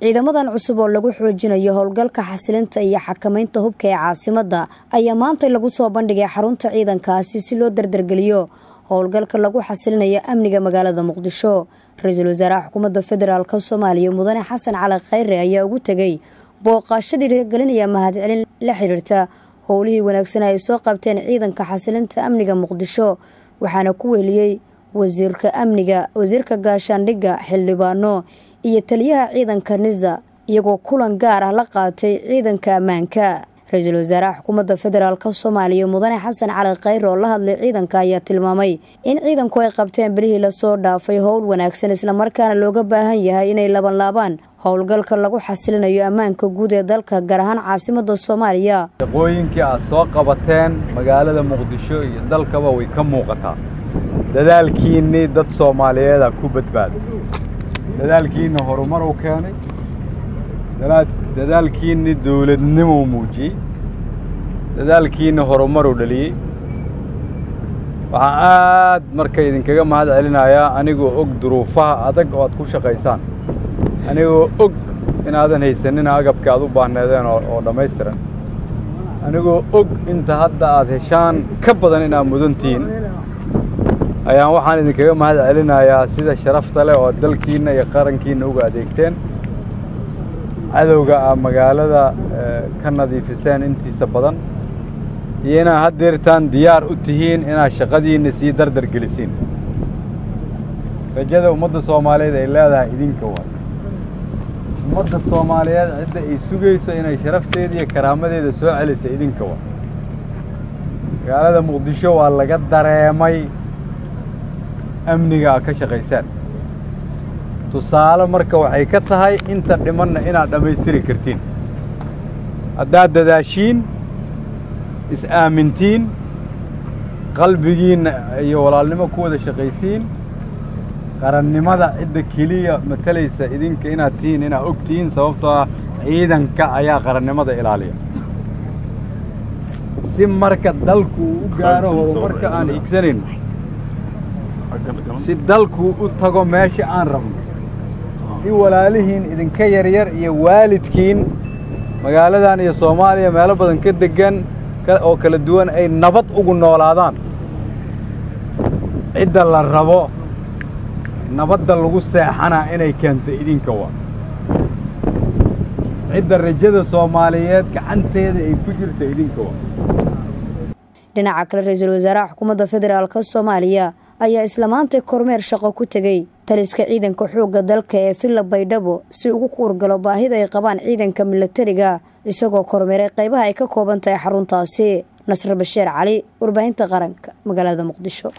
Ciidamadan cusub oo lagu xoojinayo howlgalka xasilinta iyo xakamaynta hubka ee caasimadda ayaa maanta lagu soo bandhigay xarunta ciidankaasi si loo dardargeliyo howlgalka lagu xasilinayo amniga magaalada Muqdisho. Ra'iisul Wasaaraha Xukuumadda Federaalka Soomaaliya Mudane Xasan Cali Khayre ayaa ugu tegay booqasho dhiirigelinaya mahadcelin la xiriirta howlihii wanaagsan ay soo qabteen ciidanka xasilinta amniga Muqdisho, waxaana ku weheliyey wasiirka amniga, wasiirka gaashaandhigga, xildhibaano iyo taliyaha ciidanka NISA, iyagoo kulan gaar ah la qaatay ciidanka ammaanka. Ra'iisul Wasaaraha Xukuumadda Federaalka Soomaaliya Mudane Xasan Cali Khayre oo la hadlay ciidanka ayaa tilmaamay in ciidanku ay qabteen bilihii lasoo dhaafay howl wanaagsan, isla markaana looga baahan yahay inay labanlaabaan howlgalka lagu xasilinayo ammaanka guud ee dalka, gaar ahaan caasimadda Soomaaliya. Shaqooyinkii aad soo qabateen magaalada Muqdisho iyo dalkaba way ka muuqataa. Dadaalkiinnii dad Soomaaliyeed ku badbaaday, dadaalkiinni horumar uu keenay, dadaalkiinni dowladnimo muujiyey, dadaalkiinni horumar uu dhaliyey. Waxaan aad marka idinkaga mahad celinayaa anigoo og duruufaha adag oo aad ku shaqaysaan, anigoo og inaadan haysanin agabka aad u baahneedeen oo dhammaystiran, anigoo og inta hadda aad heshaan ka badan inaad mudantihiin, ayaan waxaan idinkaga mahad celinayaa sida sharafta leh oo dalkiinna iyo qarankiinna uga adeegteen, cadowga aad magaalada ka nadiifiseen intiisa badan, iyo inaad haddeertaan diyaar u tihiin inaad shaqadiinna sii dardar gelisiin. Rajada ummadda Soomaaliyeed ay leedahay idinka waay. Ummadda Soomaaliyeed cidda ay sugayso inay sharafteeda iyo karaamadeeda soo celisa idinka waay. Magaalada Muqdisho waa laga dareemay amniga aad ka shaqaysaan. Tusaale marka waxay ka tahay inta dhimanna inaad dhammaystiri kartiin haddaad dadaashiin, is-aamintiin, qalbigiinna iyo walaalnimo ku wada shaqaysiin. Qarannimada cidda keliya matalaysa idinka inaad tihiin, inaad og tihiin, sababtoo ah ciidanka ayaa qarannimada ilaaliya. Si marka dalku uu u gaaro horumarka aan higsanayno, si dalku u tago meesha aan rabno, si walaalihiin idinka yaryar iyo waalidkiin magaaladan iyo Soomaaliya meelo badan ka deggan oo kala duwan ay nabad ugu noolaadaan, cidda la rabo nabadda lagu seexanaa inay keento idinka waa. Cidda rajada Soomaaliyeed gacanteeda ay ku jirta idinka waa. Dhinaca kale, Ra'iisul Wasaaraha Xukuumadda Federaalka Soomaaliya ayaa isla maanta kormeer shaqo ku tegey taliska ciidanka xoogga dalka ee Villa Baydhabo si ugu kuurgalo baahida ay qabaan ciidanka milatariga, isagoo kormeeray qaybaha ay ka kooban tahay xaruntaasi. Nasr Bashiir Cali, warbaahinta qaranka, magaalada Muqdisho.